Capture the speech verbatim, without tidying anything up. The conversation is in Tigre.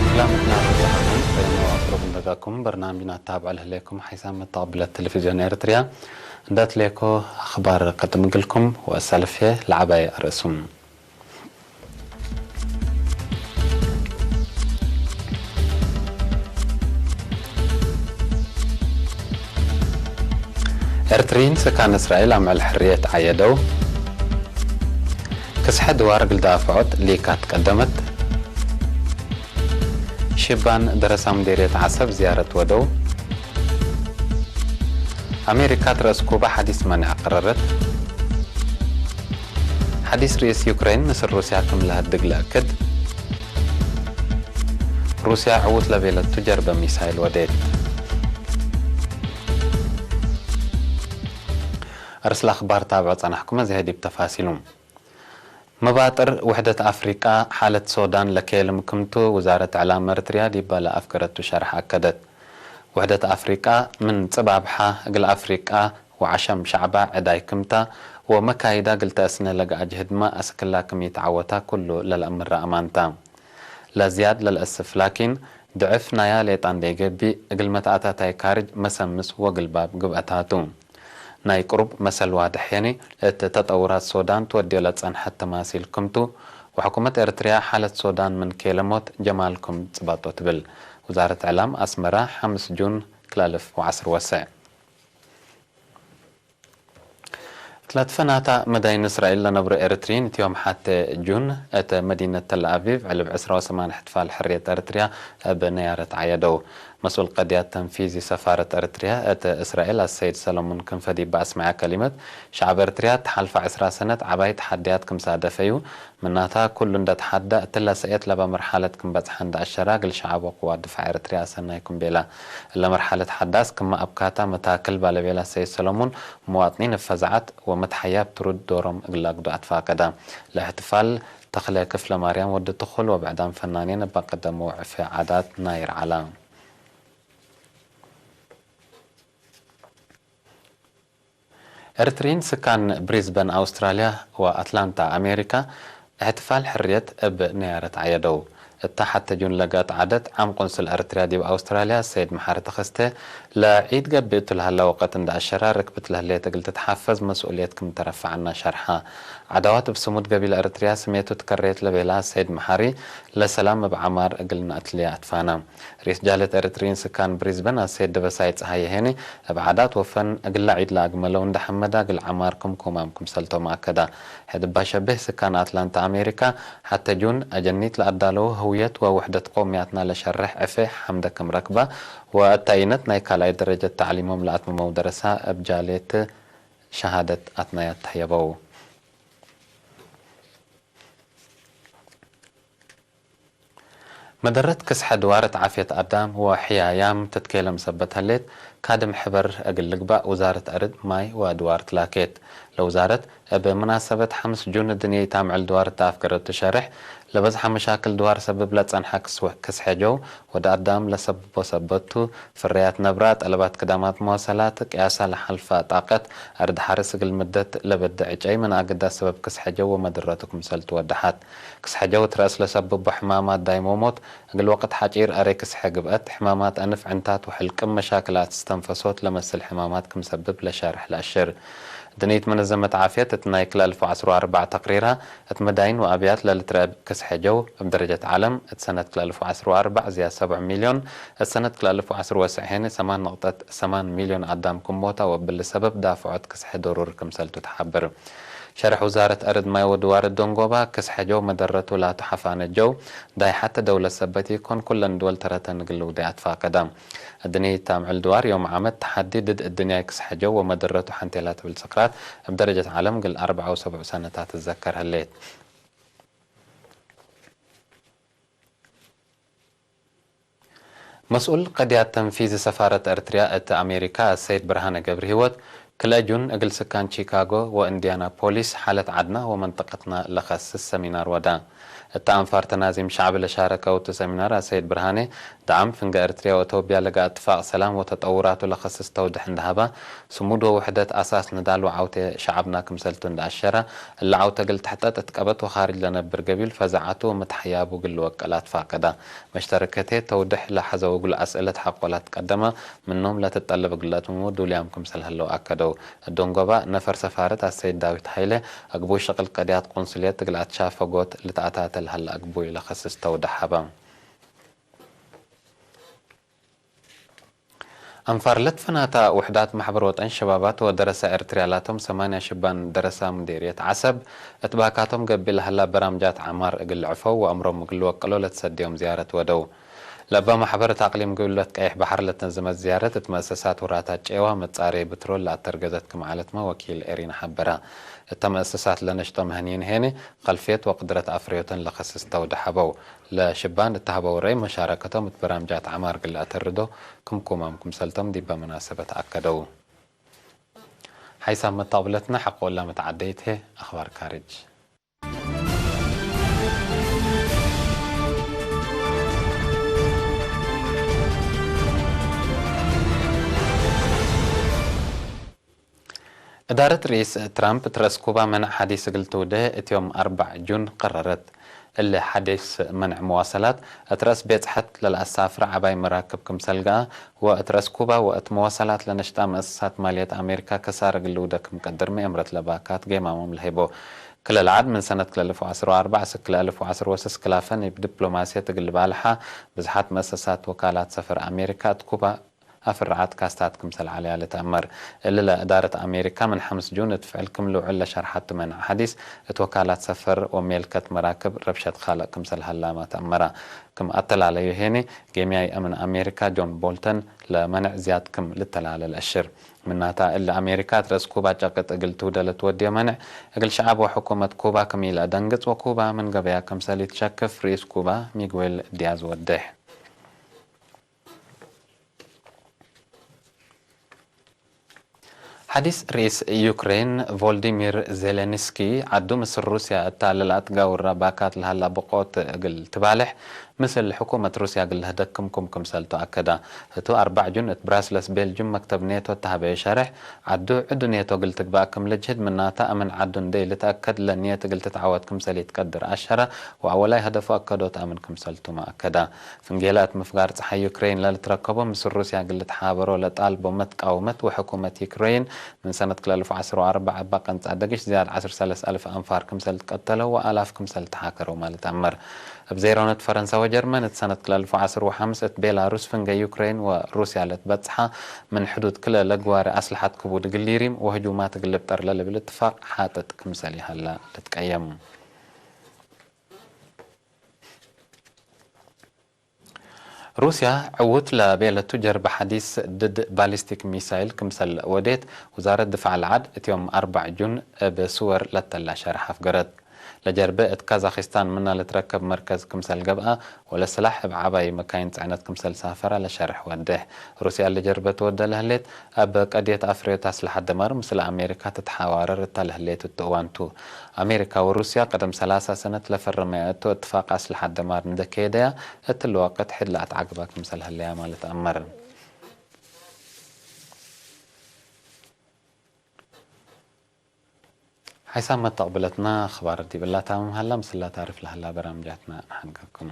ክላምትና ርትዓትን ፈይኖ አቅርቡ እንደጋኩም በርናምጅና ታብዕ ለህሌኩም ሓይሳም መተቅብለት ቴሌቪዝዮን ኤርትርያ እንደ ትሌኮ አኽባር ቀድም እግልኩም ወአሳልፍየ ለዐባይ አርእሱም። ኤርትርይን ስካን እስራኤል አምዕል ሕርየት ዐየደው። ክስሐ ድዋር እግል ዳፍዖት ሊካት ቀደመት። ሽባን ደረሳ ሙዴርየት ዐሰብ ዝያረት ወደው። አሜሪካ ትረአስ ኩባ ሐዲስ መኔዕ አቀረረት። ሐዲስ ርኢስ ዩክሬን ምስል ሩስያ ክም ለሀድግ ለአክድ። ሩስያ ዕዉት ለቤለቱ ጀርበ ሚሳይል ወዴት። አርስ ለአኽባር ታብዖ ጸናሕኩም፣ አዜ ዲብ ተፋሲሉ። መባጥር ውሕደት አፍሪቃ፣ ሓለት ሶዳን ለኬልም ክምቱ ውዛረት እዕላም ኤርትርያ ዲበ ለአፍገረቱ ሸርሕ አከደት። ውሕደት አፍሪቃ ምን ጽባብሓ እግል አፍሪቃ ወዐሸም ሸዕባ ዕዳይ ክምታ ወመካይዳ እግል ተአስነ ለገአ ጅህድመ አስክላ ክም ኢተዐወታ ኩሉ ለለአምረ አማንታ። ለዝያድ ለልአስፍ ላኪን፣ ድዕፍ ናያ ሌጣ እንዴ ገብእ፣ እግል መትአታታይ ካርጅ መሰምስ ወግልባብ ግብአታቱ። ናይ ቅሩብ መሰል ዋድሕ የኒ፣ እት ተጠውራት ሶዳን ትወድዮ ለጸንሐት ተማሲል ክምቱ፣ ወሕኩመት ኤርትርያ ሓለት ሶዳን ምን ኬለሞት ጀማልኩም ጽበጦ ትብል። ውዛረት እዕላም አስመራ፣ ሐምስ ጁን ክልኤ አልፍ ወዐስር ወሰዕ። እት ለትፈናታ መዳይን እስራኤል ለነብሮ ኤረትርዪን፣ እት ዮም ሐቴ ጁን እት መዲነት ተል አቪቭ ዕልብ ዕስራ ወሰማን እሕትፋል ሕርየት ኤረትርያ እብ ነያረት ዐየደው። መስኡል ቀድያት ተንፊዚ ሰፋረት ኤረትርያ እት እስራኤል አሰይድ ሰለሙን ክንፈ ዲብ አስመዐ ከሊመት፣ ሸዐብ ኤረትርያ እት ሐልፈ ዕስራ ሰነት ዐባይ ተሐድያት ክም ሳደፈዩ፣ ምናታ፣ ኩሉ እንደ ተሐደ፣ እትለ ሰእየት ለበ መርሐለት ክም በጽሐ እንደ አሸራ፣ እግል ሸዐብ ወቅዋት ድፋዕ ኤረትርያ አሰናይ ክም ቤለ። እለ መርሐለት ሐዳስ ክመ አብካታ መታክል በ ለቤለ ሰይድ ሰለሙን፣ ምዋጥኒን እብ ፈዛዐት ወመትሐያብ ትሩድ ዶሮም እግል ለአግዱ አትፋቀደ። ለእሕትፋል ተክለ ክፍለማርያም ወዲ ትኩል ወብዕዳም ፈናኔን እበ ቀደመው ዕፌ ዓዳት ናይር ዐላ። ኤረትርዪን ስካን ብሪዝበን አውስትራልያ ወአትላንታ አሜሪካ፣ እሕትፋል ሕርየት እብ ነያረት ዐየደው። እታ ሐቴ ጁን ለገአት ዐደት፣ ዓም ቁንስል ኤረትርያ ዲብ አውስትራልያ ሰይድ መሐሪ ተኸስተ፣ ለዒድ ገብእ እቱ ለሀለ ወቀት እንደ አሸራ፣ ርክብት ለህሌት እግል ትትሐፈዝ መስኡልየት ክም ተረፈዐና ሸርሐ። ዐዳዋት እብ ስሙድ ገቢል ኤረትርያ ስሜቱ ትከሬት ለቤላ ሰይድ መሐሪ፣ ለሰላም እብ ዐማር እግል ነአትልየ አትፋና። ርኢስ ጃልየት ኤረትርዪን ስካን ብሪዝበን አሰይድ ደበሳይ ጸሃየ ሄኒ፣ እብ ዓዳት ወፈን እግለ ዒድ ለአግመለው እንደ ሐመዳ እግል ዐማር ክም ኩማም ክምሰልቶም አከዳ። ሕድ እባ ሸብህ ስካን አትላንታ አሜሪካ፣ ሐቴ ጁን አጀኒት ለአዳለው ህውየት ወውሕደት ቆምያትና ለሸርሕ ዕፌ ሐምደ ክም ረክባ፣ ወአታይነት ናይ ካልኣይ ደረጀት ተዕሊሞም ለአትምመው ደረሳ እብ ጃልየት ሸሃደት አትናያት ተህየበው። መደረት ክስሐ ድዋረት ዓፍየት አዳም ወሕያያም ትትኬለም ሰበት ህሌት፣ ካድም ሕበር እግል ልግባእ ውዛረት አርድ፣ ማይ ወአድዋር ትላኬት። ለውዛረት እብ መናሰበት ሐምስ ጁን እድንየይ ታምዕል ድዋር እተ አፍገረቱ ሸርሕ፣ ለበዝሐ መሻክል ድዋር ሰብብ ለጸንሐ ክስወ-፣ ክስሐ ጀው ወደ አዳም ለሰብቦ ሰበት ቱ፣ ፍርያት ነብራ፣ ጠለባት ክዳማት መዋሰላት፣ ቅያሳ ለሐልፈ ጣቀት፣ አርድ ሐርስ እግል ምደት ለበደ ዕጨይ ምን አግዳ ሰበብ ክስሐ ጀው ወመደረቱ ክምሰል ትወደሐት። ክስሐ ጀው እት ረአስ ለሰብቦ ሕማማት ዳይሞሞት፣ እግል ወቅት ሐጪር አሬ ክስሐ ግብአት፣ ሕማማት አንፍ፣ ዕንታት ወሕልቅም፣ መሻክላት እስተንፈሶት ለመስል ሕማማት ክም ሰብብ ለሻርሕ ለአሽር። እድንይት መነዘመት ዓፍየት እት ናይ ክልኤ አልፍ ወዐስሩ ወአርበዕ ተቅሪራ፣ እት መዳይን ወአብያት ለልትረአ ክስሐ ጀው እብ ደረጀት ዐለም፣ እት ሰነት ክልኤ አልፍ ወዐስሩ ወአርበዕ ዝያድ ሰብዕ ሚልዮን፣ እት ሰነት ክልኤ አልፍ ወዐስሩ ወሰዕ ሄነ ሰማን ነቅጠት ሰማን ሚልዮን አዳም ክም ሞታ ወእብሊ ሰበብ ዳፍዖት ክስሐ ደሩር ክምሰልቱ ተሓብር። ሸርሕ ውዛረት አርድ ማይ ወድዋር ደንጎባ፣ ክስሐ ጀው መደረቱ ላቱ ሐፋነ ጀው፣ ዳይ ሐተ ደውለት ሰበት ኢኮን፣ ኩለን ድወል ተረተን እግል ልውዴ አትፋቀዳ። እድንይ ታምዕል ድዋር ዮም ዓመት ተሐዲ ድድ እድንያይ ክስሐ ጀው ወመደረቱ ሐንቴላ ትብል ስክራት እብ ደረጀት ዐለም እግል አርበዕ ወሰብዑ ሰነታት ትዘከር ህሌት። መስኡል ቀድያት ተንፊዚ ሰፋረት ኤርትርያ እት አሜሪካ አሰይድ ብርሃነ ገብረሂወት፣ ክልኤ ጁን እግል ስካን ቺካጎ ወእንዲያናፖሊስ ሓለት ዐድና ወመንጠቀትና ለከስስ ሰሚናር ወዳ። እተ አንፋር ተናዚም ሸዕብ ለሻረከው እቱ ሰሚናር አሰይድ ብርሃኔ ደዓም ፍንገ ኤርትርያ ወእቶብያ ለገአ እትፋቅ ሰላም ወተጠውራቱ ለከስስ ተውድሕ እንደ ሀባ፣ ስሙድ ወውሕደት አሳስ ንዳል ወዐውቴ ሸዐብና ክምሰልቱ እንደ አሸረ፣ እለ ዐውቴ እግል ተሕጠጥ እት ቀበት ወካርጅ ለነብር ገቢል ፈዛዐቱ ወመትሐያቡ እግል ልወቀል አትፋቀዳ። መሽተረከቴ ተውድሕ ለሐዘው እግል አስእለት ሐቆ ለትቀደመ ምኖም ለትጠለብ እግል ለአትምሙ ዱልያም ክምሰል ህለው አከደው። እዶንጎባ ነፈር ሰፋረት አሰይድ ዳዊት ሀይለ፣ አግቡይ ሸቅል ቀድያት ቁንስልየት እግል አትሻፈጎት ልትአታተ ለሀለ አግቡይ ለከስስ ተውድሕ ሀበ። አንፋር ለትፈናታ ውሕዳት ማሕበር ወጠን ሸባባት ወደረሳ ኤርትርያ ላቶም ሰማንያ ሽባን ደረሳ ሙዴርየት ዐሰብ፣ እት ባካቶም ገብእ ለሀላ በራምጃት ዐማር እግል ልዕፈው ወአምሮም እግል ልወቅሎ ለትሰድዮም ዝያረት ወደው። ለበ ማሕበር እት አቅሊም ግብለት ቀይሕ በሐር ለትነዘመት ዝያረት እት መእሰሳት ውራታት ጨዋ መጻሬ ብትሮል ለአተርገዘት ክም ዐለትመ ወኪል ኤሪና ሐበራ። እተ መእሰሳት ለነሽጦ መህንይን ሄኒ ከልፍየት ወቅድረት አፍረዮተን ለከስስ ተውደ ሐበው። ለሽባን እት ሀበው ረይ መሻረከቶም እት በራምጃት ዐማር እግል ለአተርዶ ክምኩማም ክምሰልቶም ዲበ መናሰበት አከደው። ሓይሳም መታቅብለትነ ሐቆ እላ መትዓደይት ህዬ አኽባር ካርጅ። እዳረት ርኢስ ትራምፕ እት ረአስ ኩባ መንዕ ሐዲስ እግል ትውዴ እት ዮም አርበዕ ጁን ቀረረት። እሊ ሐዲስ መንዕ መዋሰላት እት ረአስ ቤጽሐት ለለአሳፍር ዐባይ መራክብ ክምሰል ገአ ወእት ረአስ ኩባ ወእት መዋሰላት ለነሽጣ መአሰሳት ማልየት አሜሪካ ከሳር እግል ልውዴ ክም ቀድር መኤምረት ለባካት ጌማሞም ለህይቦ። ክለ ለዐድ ምን ሰነት ክለ አልፍ ወዐስር ወአርበዕ እስክ ክለ አልፍ ወዐስር ወስስ ክላፈን እብ ዲፕሎማስየት እግል ልባልሓ ብዝሓት መአሰሳት ወካላት ሰፈር አሜሪካ እት ኩባ አፍርዓት ካስታት ክምሰል ዐለያ ልትአመር። እሊ ለእዳረት አሜሪካ ምን ሐምስ ጁን እት ፍዕል ክም ልውዕል ለሸርሐቱ መንዕ ሐዲስ፣ እት ወካላት ሰፈር ወሜልከት መራክብ ረብሸት ካልእ ክምሰል ሀላመ ተአመረ። ክም አተላለዩ ሄኒ፣ ጌምያይ አምን አሜሪካ ጆን ቦልተን ለመንዕ ዝያድ ክም ልተላለ ለአሽር። ምናተ እሊ አሜሪካ እት ረአስ ኩባ ጨቅጥ እግል ትውዴ ለትወድዮ መንዕ፣ እግል ሸዐብ ወሕኩመት ኩባ ክም ኢለአደንግጽ ወኩባ ምን ገበያ ክምሰል ኢትሸክፍ ርኢስ ኩባ ሚጉዌል ዲያዝ ወዴሕ። ሐዲስ ርኢስ ዩክሬን ቮልዲሚር ዜሌንስኪ፣ ዐዱ ምስል ሩስያ እታ ለለአትጋውራ ባካት ለሀላ ብቆት እግል ትባልሕ፣ ምስል ሕኩመት ሩስያ እግል ለህደግ ክምኩም ክምሰልቱ አከዳ። ህቱ አርበዕ ጁን እት ብራስለስ ቤልጁም መክተብ ኔቶ እተ ሀበየ ሸርሕ፣ ዐዱ ዕዱ ኔቶ እግል ትግባእ ክም ልጅህድ ምናተ፣ አምን ዐዱ እንዴ ኢልትአከድ ለንየት እግል ትትዐወት ክምሰል ኢትቀድር አሸረ፣ ወአወላይ ሀደፉ አከዶት አምን ክምሰልቱመ አከዳ። ፍንጌለ እት ምፍጋር ጸሓይ ዩክሬን ለልትረከቦ ምስል ሩስያ እግል ልትሓበሮ ለጣልቦ መትቃውመት ወሕኩመት ዩክሬን ምን ሰነት ክልኤ አልፍ ወዐስር ወአርበዕ እባ ቀንጻ ደግሽ ዝያድ ዐስር ወሰለስ አልፍ አንፋር ክምሰል ትቀተለው ወአላፍ ክምሰል ተሓከረው ማለት አመር። እብ ዜሮነት ፈረንሳ ወጀርመን እት ሰነት ክልኤ አልፍ ወዐስር ወሐምስ እት ቤላሩስ ፍንጌ ዩክሬን ወሩስያ ለትበጽሓ ምን ሕዱድ ክልኤ ለግዋሬ አስለሐት ክቡድ እግል ሊሪም ወህጁማት እግል ልብጠር ለልብል እትፋቅ ሓጥጥ ክምሰል ይሀላ ልትቀየም። ሩስያ ዕዉት ለቤለቱ ጀርበ ሐዲስ ድድ ባሊስቲክ ሚሳይል ክምሰል ወዴት ውዛረት ድፋዕ ለዐድ እት ዮም አርበዕ ጁን እብ ስወር ለተላ ሸርሕ አፍገረት። ለጀርበ እት ካዛኪስታን ምና ልትረከብ መርከዝ ክምሰል ገብአ ወለስላሕ እብ ዐባይ መካይን ጽዕነት ክምሰል ሳፈረ ለሸርሕ ወዴሕ። ሩስያ ለጀርበ ትወደ ለህሌት እብ ቀድየት አፍረዮት አስለሐት ደማር ምስል አሜሪካ ትትሓዋረር እተ ለህሌት እቱ እዋን ቱ። አሜሪካ ወሩስያ ቅደም ሰላሳ ሰነት ለፈረመያ እቱ እትፋቅ አስለሐት ደማር እንዴ ከየደያ፣ እትሊ ወቅት ሕድ ለአትዐግባ ክምሰል ሀለያ ማለት አመር። ሓይሳም መተቅብለትና አኽባር ዲብላ ታምም ሀላ፣ ምስላ ታሪፍ ለሀላ በራምጃትና ነሐንከኩም።